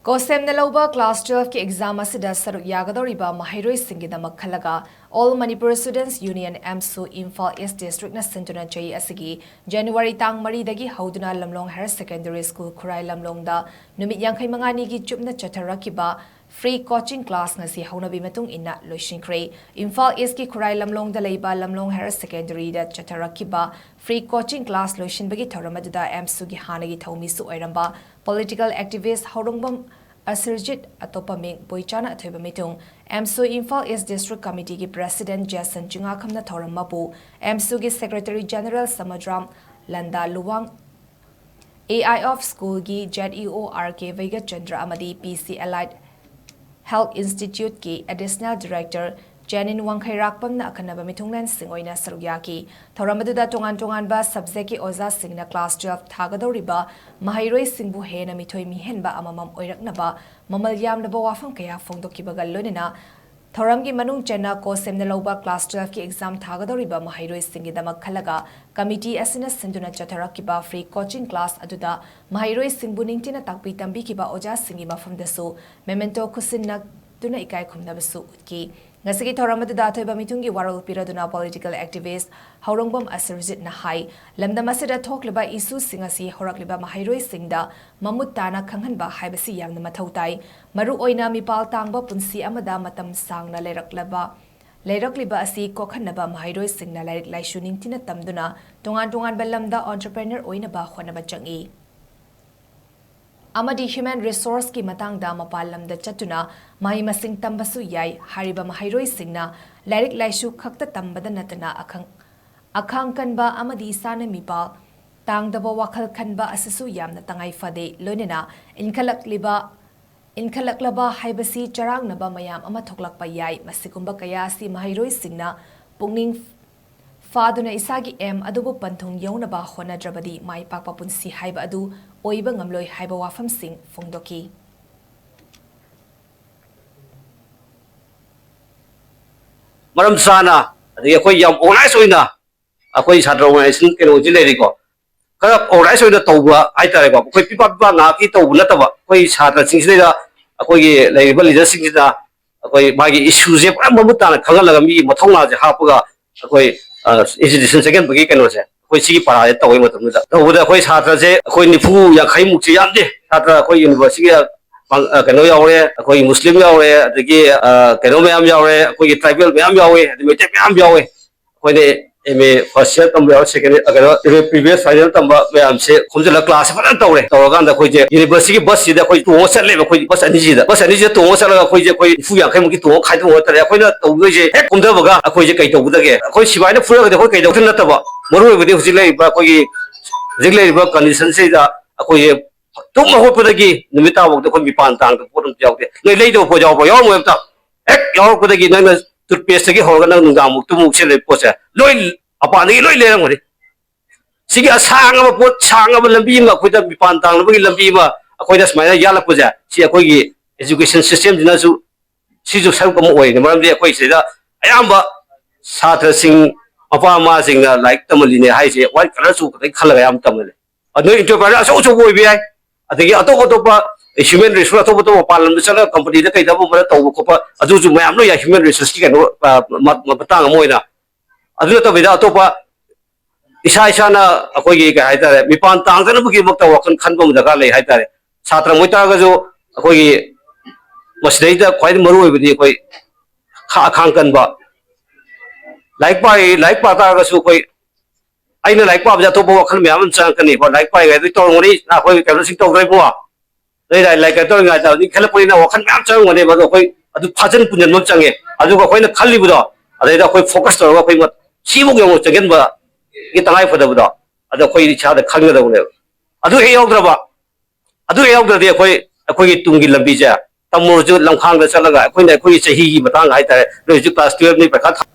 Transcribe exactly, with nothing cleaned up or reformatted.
ꯀꯣꯁꯦꯝꯅ ꯂꯧꯕ class twelve ꯀꯤ exam ꯑꯁꯤꯗ ꯁꯔꯨꯛ ꯌꯥꯒꯗꯧꯔꯤꯕ ꯃꯍꯩꯔꯣꯏꯁꯤꯡꯒꯤꯗꯃꯛ ꯈꯜꯂꯒ All Manipur Students Union, AMSU, Imphal ꯏꯁ ꯗꯤꯁꯇ꯭ꯔꯤꯛꯅ ꯁꯤꯟꯗꯨꯅ ꯆꯍꯤ ꯑꯁꯤꯒꯤ ꯖꯅꯋꯥꯔꯤ ꯇꯥꯡ ꯃꯔꯤꯗꯒꯤ ꯍꯧꯗꯨꯅ ꯂꯝꯂꯣꯡ ꯍꯥꯌꯔ ꯁꯦꯀꯦꯟꯗꯔꯤ ꯁ꯭ꯀꯨꯜ ꯈꯨꯔꯥꯏ ꯂꯝꯂꯣꯡꯗ ꯅꯨꯃꯤꯠ ꯌꯥꯡꯈꯩ ꯃꯉꯥꯅꯤꯒꯤ ꯆꯨꯞꯅ ꯆꯠꯊꯔꯛꯈꯤꯕ free coaching class ꯉꯁꯤ ꯍꯧꯅꯕꯤ ꯃꯇꯨꯡ ꯏꯟꯅ ꯂꯣꯏꯁꯤꯟꯈ꯭ꯔꯦ꯫ ꯏꯝꯐꯥꯜ ꯏꯁꯀꯤ ꯈꯨꯔꯥꯏ ꯂꯝꯂꯣꯡꯗ ꯂꯩꯕ ꯂꯝꯂꯣꯡ ꯍꯥꯌꯔ ꯁꯦꯀꯦꯟꯗꯔꯤꯗ ꯆꯠꯊꯔꯛꯈꯤꯕ free coaching class ꯂꯣꯏꯁꯤꯟꯕꯒꯤ ꯊꯧꯔꯝ ꯑꯗꯨꯗ AMSUꯒꯤ ꯍꯥꯟꯅꯒꯤ ꯊꯧꯃꯤꯁꯨ ꯑꯣꯏꯔꯝꯕ political activist ꯍꯧꯔꯣꯡꯕꯝ ꯑꯁꯤꯔꯖꯤꯠ, ꯑꯇꯣꯞꯄ ꯃꯤꯡ ꯕꯣꯏꯆꯥꯅ ꯑꯊꯣꯏꯕ ꯃꯤꯊꯨꯡ, AMSU ꯏꯝꯐꯥꯜ ꯏꯁ ꯗꯤꯁꯇ꯭ꯔꯤꯛ ꯀꯃꯤꯇꯤꯒꯤ ꯄ꯭ꯔꯦꯁꯤꯗꯦꯟꯠ ꯖꯦꯁꯟ ꯆꯤꯡꯉꯥꯈꯝꯅ ꯊꯧꯔꯝ ꯃꯄꯨ, AMSUꯒꯤ secretary general Samudram Landa Luwang, A I of ꯁ꯭ꯀꯨꯜꯒꯤ Z E O R K Bheigachandra ꯑꯃꯗꯤ ꯄꯤ ꯁꯤ ꯑꯦꯂꯥꯏꯠ ꯍꯦꯜꯊ ꯏꯟꯁꯇꯤꯇ꯭ꯌꯨꯠꯀꯤ ꯑꯦꯗꯤꯁꯅꯦꯜ ꯗꯤꯔꯦꯛꯇꯔ ꯖꯦꯅꯤꯟ ꯋꯥꯡꯈꯩꯔꯥꯛꯄꯝꯅ ꯑꯈꯟꯅꯕ ꯃꯤꯊꯨꯡꯂꯦꯟꯁꯤꯡ ꯑꯣꯏꯅ ꯁꯔꯨꯛ ꯌꯥꯈꯤ꯫ ꯊꯧꯔꯝ ꯑꯗꯨꯗ ꯇꯣꯉꯥꯟ ꯇꯣꯉꯥꯟꯕ ꯁꯕꯖꯦꯛꯀꯤ ꯑꯣꯖꯥꯁꯤꯡꯅ class twelve ꯊꯥꯒꯗꯧꯔꯤꯕ ꯃꯍꯩꯔꯣꯏꯁꯤꯡꯕꯨ ꯍꯦꯟꯅ ꯃꯤꯊꯣꯏ ꯃꯤꯍꯦꯟꯕ ꯑꯃꯃꯝ ꯑꯣꯏꯔꯛꯅꯕ ꯃꯃꯜ ꯌꯥꯝꯂꯕ ꯋꯥꯐꯝ ꯀꯌꯥ ꯐꯣꯡꯗꯣꯛꯈꯤꯕꯒ ꯂꯣꯏꯅꯅ ꯊꯧꯔꯝꯒꯤ ꯃꯅꯨꯡ ꯆꯟꯅ ꯀꯣꯁꯦꯝꯅ ꯂꯧꯕ class twelve ꯀꯤ exam ꯊꯥꯒꯗꯧꯔꯤꯕ ꯃꯍꯩꯔꯣꯏꯁꯤꯡꯒꯤꯗꯃꯛ ꯈꯜꯂꯒ ꯀꯃꯤꯇꯤ ꯑꯁꯤꯅ ꯁꯤꯟꯗꯨꯅ ꯆꯠꯊꯔꯛꯈꯤꯕ free coaching class ꯑꯗꯨꯗ ꯃꯍꯩꯔꯣꯏꯁꯤꯡꯕꯨ ꯅꯤꯡꯊꯤꯅ ꯇꯥꯛꯄꯤ ꯇꯝꯕꯤꯈꯤꯕ ꯑꯣꯖꯥꯁꯤꯡꯒꯤ ꯃꯐꯝꯗꯁꯨ memento ꯈꯨꯠꯁꯤꯟꯅꯗꯨꯅ ꯏꯀꯥꯏ ꯈꯨꯝꯅꯕꯁꯨ ꯎꯠꯈꯤ꯫ ꯉꯁꯤꯒꯤ ꯊꯧꯔꯝ ꯑꯗꯨꯗ ꯑꯊꯣꯏꯕ ꯃꯤꯊꯨꯡꯒꯤ ꯋꯥꯔꯣꯜ ꯄꯤꯔꯗꯨꯅ political activist ꯍꯧꯔꯣꯡꯕꯝ ꯑꯁꯤꯔꯖꯤꯠꯅ ꯍꯥꯏ, ꯂꯝꯗꯝ ꯑꯁꯤꯗ ꯊꯣꯛꯂꯤꯕ issueꯁꯤꯡ ꯑꯁꯤ ꯍꯧꯔꯛꯂꯤꯕ ꯃꯍꯩꯔꯣꯏꯁꯤꯡꯗ ꯃꯃꯨꯠ ꯇꯥꯅ ꯈꯪꯍꯟꯕ ꯍꯥꯏꯕꯁꯤ ꯌꯥꯝꯅ ꯃꯊꯧ ꯇꯥꯏ꯫ ꯃꯔꯨ ꯑꯣꯏꯅ ꯃꯤꯄꯥꯜ ꯇꯥꯡꯕ ꯄꯨꯟꯁꯤ ꯑꯃꯗ ꯃꯇꯝ ꯁꯥꯡꯅ ꯂꯩꯔꯛꯂꯕ, ꯂꯩꯔꯛꯂꯤꯕ ꯑꯁꯤ ꯀꯣꯛꯍꯟꯅꯕ ꯃꯍꯩꯔꯣꯏꯁꯤꯡꯅ ꯂꯥꯏꯔꯤꯛ ꯂꯥꯏꯁꯨ ꯅꯤꯡꯊꯤꯅ ꯇꯝꯗꯨꯅ ꯇꯣꯉꯥꯟ ꯇꯣꯉꯥꯟꯕ ꯂꯝꯗ entrepreneur ꯑꯣꯏꯅꯕ ꯍꯣꯠꯅꯕ ꯆꯪꯏ꯫ ꯑꯃꯗꯤ human resourceꯀꯤ ꯃꯇꯥꯡꯗ ꯃꯄꯥꯟ ꯂꯝꯗ ꯆꯠꯇꯨꯅ ꯃꯍꯩ ꯃꯁꯤꯡ ꯇꯝꯕꯁꯨ ꯌꯥꯏ꯫ ꯍꯥꯏꯔꯤꯕ ꯃꯍꯩꯔꯣꯏꯁꯤꯡꯅ ꯂꯥꯏꯔꯤꯛ ꯂꯥꯏꯁꯨ ꯈꯛꯇ ꯇꯝꯕꯗ ꯅꯠꯇꯅ ꯑꯈꯪ-, ꯑꯈꯥꯡ ꯀꯟꯕ ꯑꯃꯗꯤ ꯏꯁꯥꯅ ꯃꯤꯄꯥꯜ ꯇꯥꯡꯗꯕ ꯋꯥꯈꯜ ꯈꯟꯕ ꯑꯁꯤꯁꯨ ꯌꯥꯝꯅ ꯇꯉꯥꯏ ꯐꯗꯦ꯫ ꯂꯣꯏꯅꯅ ꯏꯟꯈꯠꯂꯛꯂꯤꯕ, ꯏꯟꯈꯠꯂꯛꯂꯕ ꯍꯥꯏꯕꯁꯤ ꯆꯔꯥꯡꯅꯕ ꯃꯌꯥꯝ ꯑꯃ ꯊꯣꯛꯂꯛꯄ ꯌꯥꯏ꯫ ꯃꯁꯤꯒꯨꯝꯕ ꯀꯌꯥ ꯑꯁꯤ ꯃꯍꯩꯔꯣꯏꯁꯤꯡꯅ ꯄꯨꯛꯅꯤꯡ ꯐꯥꯗꯨꯅ ꯏꯁꯥꯒꯤ aim ꯑꯗꯨꯕꯨ ꯄꯟꯊꯨꯡ ꯌꯧꯅꯕ ꯍꯣꯠꯅꯗ꯭ꯔꯕꯗꯤ ꯃꯥꯏ ꯄꯥꯛꯄ ꯄꯨꯟꯁꯤ ꯍꯥꯏꯕ ꯑꯗꯨ ꯑꯣꯏꯕ ꯉꯝꯂꯣꯏ ꯍꯥꯏꯕ ꯋꯥꯐꯝꯁꯤꯡ ꯐꯣꯡꯗꯣꯛꯈꯤ꯫ ꯃꯔꯝ ꯆꯥꯅ, ꯑꯗꯒꯤ ꯑꯩꯈꯣꯏ ꯌꯥꯝ organize ꯑꯣꯏꯅ ꯑꯩꯈꯣꯏ ꯁꯥꯇ꯭ꯔ organization ꯀꯩꯅꯣꯁꯤ ꯂꯩꯔꯤꯀꯣ, ꯈꯔ ꯑꯣꯔꯒꯅꯥꯏꯖ ꯑꯣꯏꯅ ꯇꯧꯕ ꯍꯥꯏꯇꯥꯔꯦꯀꯣ꯫ ꯑꯩꯈꯣꯏ ꯄꯤꯄꯥ ꯄꯤꯄꯥ ꯉꯥꯏꯍꯥꯛꯀꯤ ꯇꯧꯕ ꯅꯠꯇꯕ, ꯑꯩꯈꯣꯏ ꯁꯥꯇ꯭ꯔꯁꯤꯡꯁꯤꯗꯩꯗ ꯑꯩꯈꯣꯏꯒꯤ ꯂꯩꯔꯤꯕ ꯂꯤꯗꯔꯁꯤꯡꯁꯤꯅ ꯑꯩꯈꯣꯏ ꯃꯥꯒꯤ ꯏꯁꯨꯁꯦ ꯄꯨꯔꯥ ꯃꯃꯨꯠ ꯇꯥꯅ ꯈꯪꯍꯜꯂꯒ, ꯃꯤꯒꯤ ꯃꯊꯧꯅꯥꯁꯦ ꯍꯥꯞꯄꯒ ꯑꯩꯈꯣꯏ ꯏꯟꯁꯇꯤꯇ꯭ꯌꯨꯁꯟ ꯆꯪꯍꯟꯕꯒꯤ ꯀꯩꯅꯣꯁꯦ ꯑꯩꯈꯣꯏ ꯁꯤꯒꯤ ꯄꯔꯥꯁꯦ ꯇꯧꯕ ꯃꯇꯝꯗ, ꯇꯧꯕꯗ ꯑꯩꯈꯣꯏ ꯁꯥꯇ꯭ꯔꯁꯦ ꯑꯩꯈꯣꯏ ꯅꯤꯐꯨ ꯌꯥꯡꯈꯩꯃꯨꯛꯁꯦ ꯌꯥꯝꯗꯦ꯫ ꯁꯥꯇ꯭ꯔ ꯑꯩꯈꯣꯏ ꯌꯨꯅꯤꯚꯔꯁꯤꯇꯤꯒꯤ ꯀꯩꯅꯣ ꯌꯥꯎꯔꯦ, ꯑꯩꯈꯣꯏ ꯃꯨꯁꯂꯤꯝ ꯌꯥꯎꯔꯦ, ꯑꯗꯒꯤ ꯀꯩꯅꯣ ꯃꯌꯥꯝ ꯌꯥꯎꯔꯦ, ꯑꯩꯈꯣꯏꯒꯤ ꯇ꯭ꯔꯥꯏꯕꯦꯜ ꯃꯌꯥꯝ ꯌꯥꯎꯋꯦ, ꯑꯗꯩ ꯃꯩꯇꯩ ꯃꯌꯥꯝ ꯌꯥꯎꯋꯦ꯫ ꯑꯩꯈꯣꯏꯅ ꯑꯦꯝ ꯑꯦ ꯐꯥꯔꯁ ꯏꯌꯔ ꯇꯝꯕ ꯌꯥꯎꯔꯦ, ꯁꯦꯀꯦꯟ ꯏꯌꯔ, ꯀꯩꯅꯣ, ꯄ꯭ꯔꯤꯚꯤꯌꯁ ꯐꯥꯏꯅꯦꯜ ꯇꯝꯕ ꯃꯌꯥꯝꯁꯦ ꯈꯣꯝꯖꯤꯜꯂꯒ ꯀ꯭ꯂꯥꯁꯁꯦ ꯐꯖꯅ ꯇꯧꯔꯦ꯫ ꯇꯧꯔꯀꯥꯟꯗ ꯑꯩꯈꯣꯏꯁꯦ ꯌꯨꯅꯤꯚꯔꯁꯤꯇꯤꯒꯤ ꯕꯁꯁꯤꯗ ꯑꯩꯈꯣꯏ ꯇꯣꯡꯉ ꯆꯠꯂꯦꯕ꯫ ꯑꯩꯈꯣꯏ ꯕꯁ ꯑꯅꯤꯁꯤꯗ, ꯕꯁ ꯑꯅꯤꯁꯤꯗ ꯇꯣꯡꯉ ꯆꯠꯂꯒ ꯑꯩꯈꯣꯏꯁꯦ ꯑꯩꯈꯣꯏ ꯅꯤꯐꯨ ꯌꯥꯡꯈꯩꯃꯨꯛꯀꯤ ꯇꯣꯡꯉ ꯈꯥꯏꯗꯣꯛꯑ ꯍꯥꯏꯇꯥꯔꯦ꯫ ꯑꯩꯈꯣꯏꯅ ꯇꯧꯗꯣꯏꯁꯦ ꯍꯦꯛ ꯀꯨꯝꯊꯕꯒ ꯑꯩꯈꯣꯏꯁꯦ ꯀꯩ ꯇꯧꯒꯗꯒꯦ? ꯑꯩꯈꯣꯏ ꯁꯤꯕꯥꯏꯅ ꯐꯨꯔꯒꯗꯤ ꯑꯩꯈꯣꯏ ꯀꯩꯗꯧꯗꯣꯏ ꯅꯠꯇꯕ, ꯃꯔꯨ ꯑꯣꯏꯕꯗꯤ ꯍꯧꯖꯤꯛ ꯂꯩꯔꯤꯕ ꯑꯩꯈꯣꯏꯒꯤ, ꯍꯧꯖꯤꯛ ꯂꯩꯔꯤꯕ ꯀꯟꯗꯤꯁꯟꯁꯤꯗ ꯑꯩꯈꯣꯏꯁꯦ ꯇꯨꯝ ꯍꯧꯒꯠꯄꯗꯒꯤ ꯅꯨꯃꯤꯠ ꯇꯥꯕꯧꯗ ꯑꯩꯈꯣꯏ ꯃꯤꯄꯥꯟ ꯇꯥꯡꯗꯕ ꯄꯣꯠ ꯑꯝꯇ ꯌꯥꯎꯗꯦ꯫ ꯅꯣꯏ ꯂꯩꯗꯕ ꯄꯣꯠ ꯌꯥꯎꯕ꯭ꯔꯣ? ꯌꯥꯎꯔꯝꯃꯣꯏ ꯑꯝꯇ꯫ ꯍꯦꯛ ꯌꯥꯎꯔꯛꯄꯗꯒꯤ ꯅꯪꯅ ꯇꯨꯠꯄꯦꯁꯇꯒꯤ ꯍꯧꯔꯒ ꯅꯪ ꯅꯨꯡꯗꯥꯡꯃꯨꯛ ꯇꯨꯝꯃꯨꯛ ꯁꯦꯠꯂꯤꯕ ꯄꯣꯠꯁꯦ ꯂꯣꯏ ꯃꯄꯥꯟꯗꯒꯤ ꯂꯣꯏ ꯂꯩꯔꯝꯒꯅꯤ꯫ ꯁꯤꯒꯤ ꯑꯁꯥꯡꯉꯕ ꯄꯣꯠ, ꯁꯥꯡꯉꯕ ꯂꯝꯕꯤ ꯑꯃ, ꯑꯩꯈꯣꯏꯗ ꯃꯤꯄꯥꯟ ꯇꯥꯡꯅꯕꯒꯤ ꯂꯝꯕꯤ ꯑꯃ ꯑꯩꯈꯣꯏꯗ ꯁꯨꯃꯥꯏꯅ ꯌꯥꯜꯂꯛꯄꯁꯦ, ꯁꯤ ꯑꯩꯈꯣꯏꯒꯤ ꯏꯖꯨꯀꯦꯁꯟ ꯁꯤꯁꯇꯦꯝꯁꯤꯅꯁꯨ ꯁꯤꯁꯨ ꯁꯔꯨꯛ ꯑꯃ ꯑꯣꯏꯔꯤꯅꯤ꯫ ꯃꯔꯝꯗꯤ ꯑꯩꯈꯣꯏ ꯁꯤꯗ ꯑꯌꯥꯝꯕ ꯁꯥꯇ꯭ꯔꯁꯤꯡ, ꯃꯄꯥ ꯃꯃꯥꯁꯤꯡꯅ ꯂꯥꯏꯔꯤꯛ ꯇꯝꯍꯜꯂꯤꯅꯦ ꯍꯥꯏꯁꯦ ꯋꯥꯏꯠ ꯀꯂꯔ ꯆꯨꯕꯗꯒꯤ ꯈꯜꯂꯒ ꯑꯌꯥꯝꯕ ꯇꯝꯍꯜꯂꯦ꯫ ꯑꯗꯨ ꯑꯦꯟꯇꯔꯄ꯭ꯔꯦꯅꯔ ꯑꯆꯧ ꯑꯆꯧꯕ ꯑꯣꯏꯕ ꯌꯥꯏ, ꯑꯗꯒꯤ ꯑꯇꯣꯞ ꯑꯇꯣꯞꯄ ꯍ꯭ꯌꯨꯃꯦꯟ ꯔꯤꯁꯣꯔꯁ ꯑꯇꯣꯞ ꯑꯇꯣꯞꯄ ꯃꯄꯥꯟ ꯂꯝꯗ ꯆꯠꯂꯒ ꯀꯝꯄꯅꯤꯗ ꯀꯩꯗ ꯑꯃ ꯑꯃꯗ ꯇꯧꯕ ꯈꯣꯠꯄ, ꯑꯗꯨꯁꯨ ꯃꯌꯥꯝ ꯂꯣꯏ ꯌꯥꯏ, ꯍ꯭ꯌꯨꯃꯦꯟ ꯔꯤꯁꯣꯔꯁꯀꯤ ꯀꯩꯅꯣ, ꯑ, ꯃ-, ꯃ-, ꯃꯇꯥꯡ ꯑꯃ ꯑꯣꯏꯅ꯫ ꯑꯗꯨ ꯅꯠꯇꯕꯤꯗ ꯑꯇꯣꯞꯄ ꯏꯁꯥ ꯏꯁꯥꯅ ꯑꯩꯈꯣꯏꯒꯤ ꯀꯩ ꯍꯥꯏꯇꯥꯔꯦ, ꯃꯤꯄꯥꯟ ꯇꯥꯡꯗꯅꯕꯒꯤꯗꯃꯛꯇ ꯋꯥꯈꯜ ꯈꯟꯕ ꯑꯃ ꯗꯔꯀꯥꯔ ꯂꯩ ꯍꯥꯏꯇꯥꯔꯦ꯫ ꯁꯥꯇ꯭ꯔ ꯑꯣꯏꯇꯥꯔꯒꯁꯨ ꯑꯩꯈꯣꯏꯒꯤ ꯃꯁꯤꯗꯩꯗ ꯈ꯭ꯋꯥꯏꯗꯒꯤ ꯃꯔꯨ ꯑꯣꯏꯕꯗꯤ ꯑꯩꯈꯣꯏ ꯈꯥ-, ꯑꯈꯥꯡ ꯀꯟꯕ, ꯂꯥꯏꯔꯤꯛ ꯄꯥꯏ, ꯂꯥꯏꯔꯤꯛ ꯄꯥ ꯇꯥꯔꯒꯁꯨ ꯑꯩꯈꯣꯏ, ꯑꯩꯅ ꯂꯥꯏꯔꯤꯛ ꯄꯥꯕꯁꯦ ꯑꯇꯣꯞꯄ ꯋꯥꯈꯜ ꯃꯌꯥꯝ ꯑꯃ ꯆꯪꯉꯛꯀꯅꯤꯕ꯫ ꯂꯥꯏꯔꯤꯛ ꯄꯥꯏꯔꯤꯉꯩꯗ ꯇꯧꯔꯝꯒꯅꯤ, ꯑꯩꯈꯣꯏ ꯀꯩꯅꯣꯁꯤꯡ ꯇꯧꯗ꯭ꯔꯤꯕꯣ? ꯅꯣꯏ ꯂꯥꯏꯔꯤꯛ, ꯂꯥꯏꯔꯤꯛ ꯀꯩꯅꯣ ꯇꯧꯔꯤꯉꯩꯗ ꯅꯤꯡꯈꯠꯂꯛꯄꯅꯤꯅ ꯋꯥꯈꯜ ꯃꯌꯥꯝ ꯆꯪꯉꯝꯒꯅꯦꯕ꯫ ꯑꯗꯣ ꯑꯩꯈꯣꯏ ꯑꯗꯨ ꯐꯥꯖꯤꯟ ꯄꯨꯟꯁꯤꯟꯕ ꯑꯃ ꯆꯪꯉꯦ꯫ ꯑꯗꯨꯒ ꯑꯩꯈꯣꯏꯅ ꯈꯜꯂꯤꯕꯗꯣ, ꯑꯗꯩꯗ ꯑꯩꯈꯣꯏ ꯐꯣꯀꯁ ꯇꯧꯔꯒ ꯑꯩꯈꯣꯏ ꯃ-, ꯁꯤꯃꯨꯛ ꯌꯧꯅ ꯆꯪꯁꯤꯟꯕꯒꯤ ꯇꯉꯥꯏ ꯐꯗꯕꯗꯣ, ꯑꯗꯣ ꯑꯩꯈꯣꯏ ꯏꯁꯥꯗ ꯈꯟꯒꯗꯕꯅꯦꯕ꯫ ꯑꯗꯨ ꯍꯦꯛ ꯌꯥꯎꯗ꯭ꯔꯕ, ꯑꯗꯨ ꯍꯦꯛ ꯌꯥꯎꯗ꯭ꯔꯗꯤ ꯑꯩꯈꯣꯏ, ꯑꯩꯈꯣꯏꯒꯤ ꯇꯨꯡꯒꯤ ꯂꯝꯕꯤꯁꯦ ꯇꯝꯃꯨꯔꯁꯨ ꯂꯝꯈꯥꯡꯗ ꯆꯠꯂꯒ ꯑꯩꯈꯣꯏꯅ ꯑꯩꯈꯣꯏꯒꯤ ꯆꯍꯤꯒꯤ ꯃꯇꯥꯡꯗ ꯍꯥꯏꯇꯥꯔꯦ, ꯅꯣꯏ ꯍꯧꯖꯤꯛ ꯀ꯭ꯂꯥꯁ ꯇꯨꯌꯦꯜꯞꯅꯤ ꯄꯩꯈꯥ ꯊꯥ-,